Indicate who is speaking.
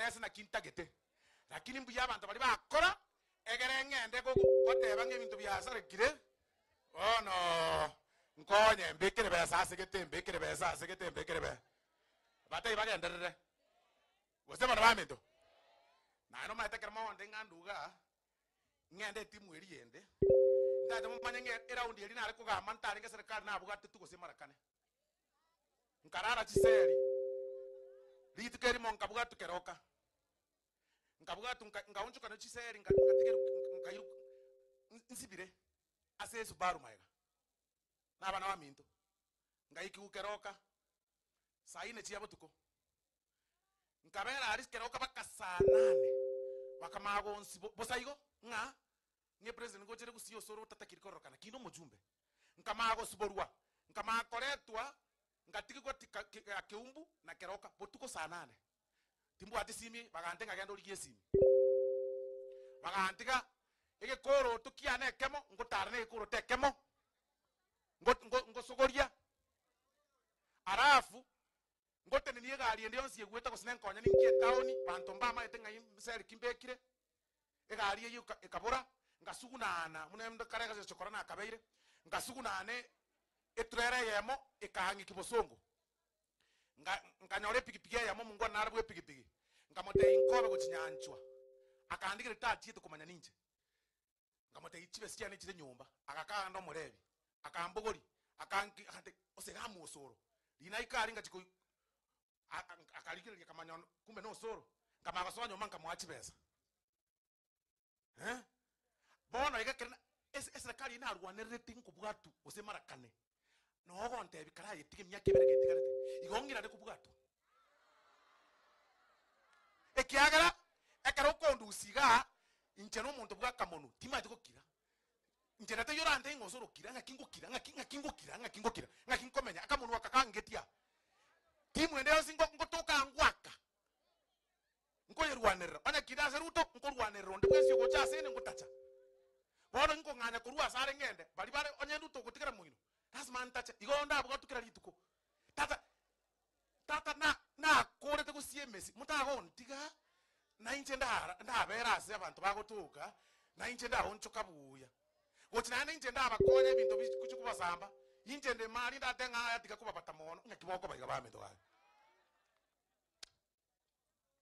Speaker 1: Nkoerese naki ntagete, lakini mbuya abanto baria bakora, egere ng'ende goteba ng'a ebinto biasarekire, bono nkonye mbekere besa ase gete, mbekere besa ase gete, mbekere besa. Batebie bagenderere. Gose bono baminto, naye nomanyete ekero mogonte ng'a nduga aa, ng'ende etimu eria ende, ntaete momanye ng'a eraundi eria nare kogamba ntarenge serikali nabwatetwe gose marakane. Nkarara chiseri, rituko erimo nkabwatwa keroka, nkabwatwa nka nkaonchoka ne chiseri nka nkatigerwa nkairwa nsibire ase esubaru magega, na abana baminto, ngaikigwa keroka saa ine chia botuko. Nkabera aria keroka mpaka saa nane, bakamanya gonsi bosa igo ng'a ng'a epresident ngochere gusii osoro otatakiri kororokana kinde omochumbe. Nkamanya gosiborwa, nkamanya koretwa, ngatigigwa tika ki keumbu na keroka botuko saa nane. Timbwati simi, bagante ng'a genda origie esimi. Bagantiga egekoroto kiane ekemo, ngotara na egekoroto ekemo, ngo ngo ngosogoria, alafu Ngotenenie egari ende yonsi egwete gose nenkonya ninki etaoni, banto mbamaete ng'ai nseri ki mbekire. Egari eyio ekabora, ngasugunana buna ende kare gachokora nakabeire, ngasugunana etrailer eyemo ekaang'iki bosongo. Nga nkanyora epigipigi eyemo omongwana nare bwa epigipigi, nkamotebia inkobe gochia nyanchwa, akandigereria tachiete komanya ninche. Nkamotebia chibesa chiane chire nyomba, agakaa ande omorebi, akambogoria, akanki akantebia ose iga mosoro, riina ika aria ngachia koi a- a- akarigereria akamanya one kumbe na osoro, nkamanya gosoa nyomba nkamoa chibesa eh. Bono iga ekero na ese eserekari eyio narwanererete nkobwatwa gose marakane, noo ogontebia karayetige emiaka ebere getigarete, igo ng'irane kobwatwa. Ekiagera ekero okondusia igaa, inche nomonto bw'akamonu, timanyeti gokira. Inche na taiyo orantebie ng'a ose orokira, ng'aki ngokira, ng'aki ng'aki ngokira, ng'aki ngokira, ng'aki nkomenya, akamonwa aka kangetie aa. Timu ende yonsi ngo ngotoka aa ngoaka, nkoyerwanerera, onye kinde ase Ruto, nkorwanerera onde bwensi ogocha ase ende ngotacha. Bono nkong'anya korwa ase are ng'ende, baria bare onye Ruto ogotigera moino, lasima ntache, igo ndabwatwe kera rituko. Tata. Tata na nakorete gosia emesi, motagontiga, na inche ndara ndabere ase abanto bagotoka, na inche ndaonchoka buya. Gochi naende inche ndabakonya ebinto bi gochia kobasamba, inche nde mari ndate ng'a aya tiga kobabata mono, ng'aki bokoba iga baminto gaki.